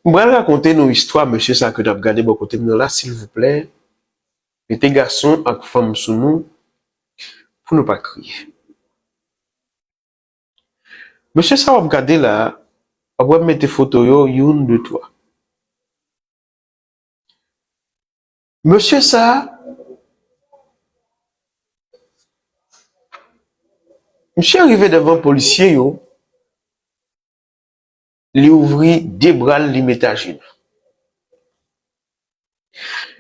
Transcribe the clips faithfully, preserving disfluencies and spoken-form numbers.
M pral rakonte nou istwa mesye sa ke n ap gade bò kote m nan la, silvouplè. Mete gason ak fanm sou nou pou nou pa kriye. Mesye sa w ap gade la, w ap wè m mete foto yo youn, de, twa. Mesye sa, misye rive devan polisye yo, li ouvri de bra l, li met ajenou.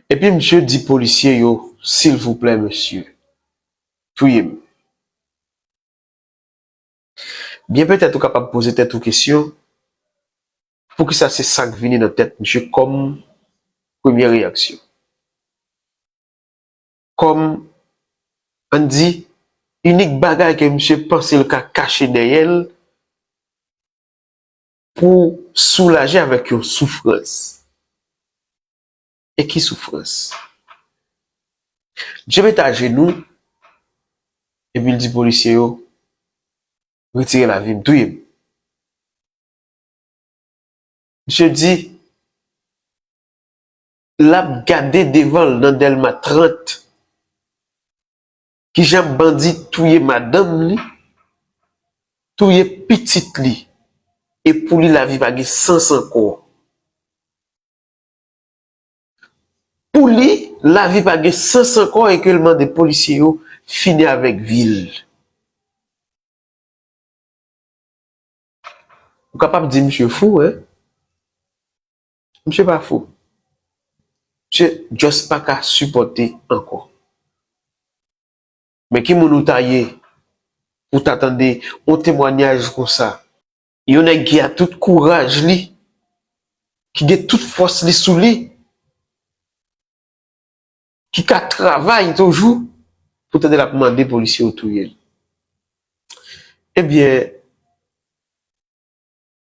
Epi misye di polisye yo, silvouplè, mesye, touye m. Byen petèt ou kapab poze tèt ou kesyon, poukisa se sa k vini nan tèt misye kòm premyè reyaksyon? Kòm, ann di, inik bagay ke misye panse l ka kache dèyè l pou soulaje avèk yon soufrans. E ki soufrans? Misye mete ajenou, epi l di polisye yo, retire lavi m, touye m. Misye di, l ap gade devan l nan Dèlma trant, kijan bandi touye madanm li, touye pitit li, e pou li lavi pa gen sans ankò. Pou li, lavi pa gen sans ankò e ke l mande polisye yo fini avèk vi l. Ou kapab di misye fou, en? Misye pa fou. Misye just pa ka sipòte ankò. Men ki moun ou ta ye pou ta tande yon temwanyaj konsa? Yon nèg ki a tout kouraj li, ki gen tout fòs li sou li, ki ka travay toujou, pou tande l ap mande polisye yo touye l. Ebyen,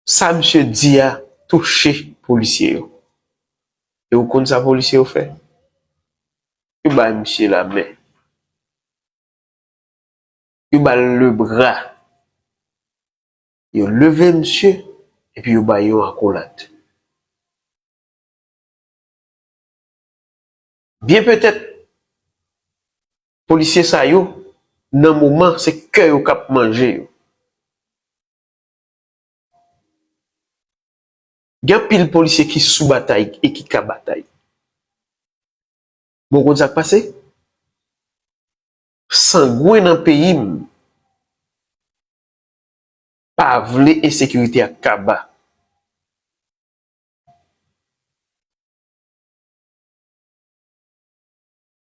sa misye di a touche polisye yo. E ou konn sa polisye yo fè? Yo bay misye lamen. Yo ba l lebra. Yo leve misye, epi yo ba l yon akolad. Byen petèt, polisye sa yo, nan moman, se kè yo k ap manje yo. Gen anpil polisye ki sou batay e ki ka batay. Men w konn sa k pase? Sangwen nan peyi m pa vle ensekirite a kaba.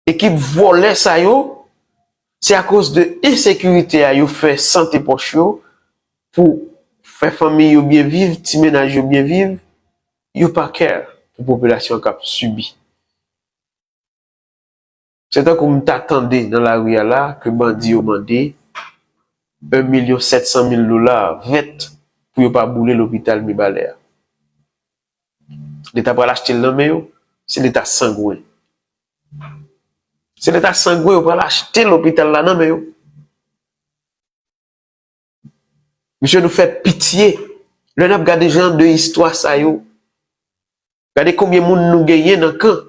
Ekip vòlè sa yo, se akoz de ensekirite a yo fè sante pòch yo pou fè fanmi yo byen viv, ti mennaj yo byen viv, yo pa care pou popilasyon an k ap sibi. Se tankou m ta tande nan lari a la ke bandi yo mande yon milyon sèt san mil dola vèt pou yo pa boule lopital Mibalè a. Leta pral achte l nan men yo, se leta sangwen. Se leta sangwen yo pral achte lopital la nan men yo. Mesye, nou fè pitye lè n ap gade jan de istwa sa yo. Gade konbyen moun nou genyen nan kan.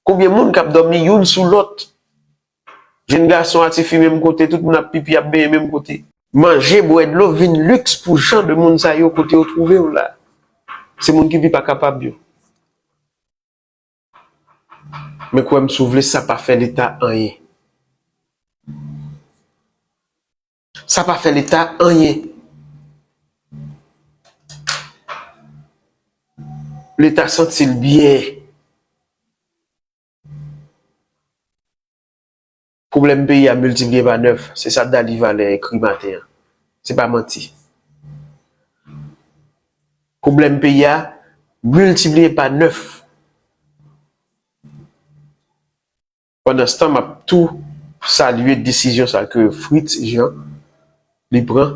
Konbyen moun k ap dòmi youn sou lòt. Jenn gason a, tifi menm kote, tout moun ap pipi, ap benyen menm kote. Manje, bwè dlo vin liks pou jan de moun sa yo kote yo twouve yo la. Se moun ki pi pa kapab yo. Men kwè m si w vle, sa pa fè leta anyen. Sa pa fè leta anyen. Leta santi l byen. Pwoblèm peyi a miltipliye pa nèf, se sa Dali Valè ekri maten an. Se pa manti. Pwoblèm peyi a miltipliye pa nèf. Pandanstan, m ap tou salye desizyon sa ke Fritz Jean li pran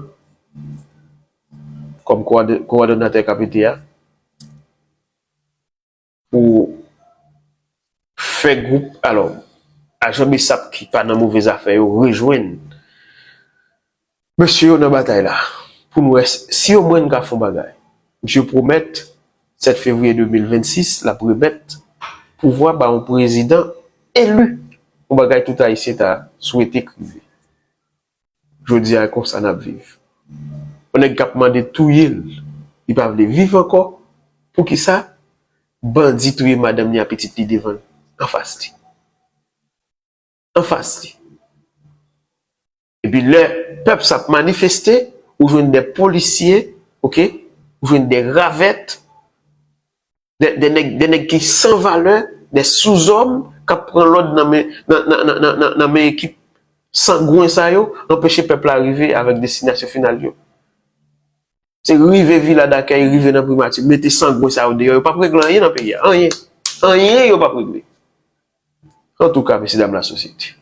kòm kowòd-, kowòdonatè K P T a pou fè gwoup, alò, ajan BSAP ki pa nan move zafè yo rejwenn mesye yo nan batay la, pou n wè si omwen n ka fè yon bagay. Misye pwomèt, sèt fevriye de mil vennsis, l ap remèt pouvwa ba yon prezidan eli. Yon bagay tout Ayisyen ta swete k rive. Jodi a, konsa n ap viv. Yon nèg k ap mande touye l, li pa vle viv ankò. Poukisa? Bandi touye madanm li a pitit li devan l, anfas li. Anfas li. Epi lè pèp sa ap manifeste, ou jwenn de polisye, oke, ou jwenn de ravèt, de, de nèg, de nèg ki san valè, de souzòm k ap pran lòd nan men, nan, nan, nan, nan, nan, nan men ekip sangwen sa yo, anpeche pèp la rive avèk destinasyon final yo. Se rive Vila Dakèy, rive nan Primati, mete sangwen sa yo deyò, yo p ap regle anyen nan peyi a. Anyen. Anyen yo p ap regle. Antouka, mesyedam lasosyete,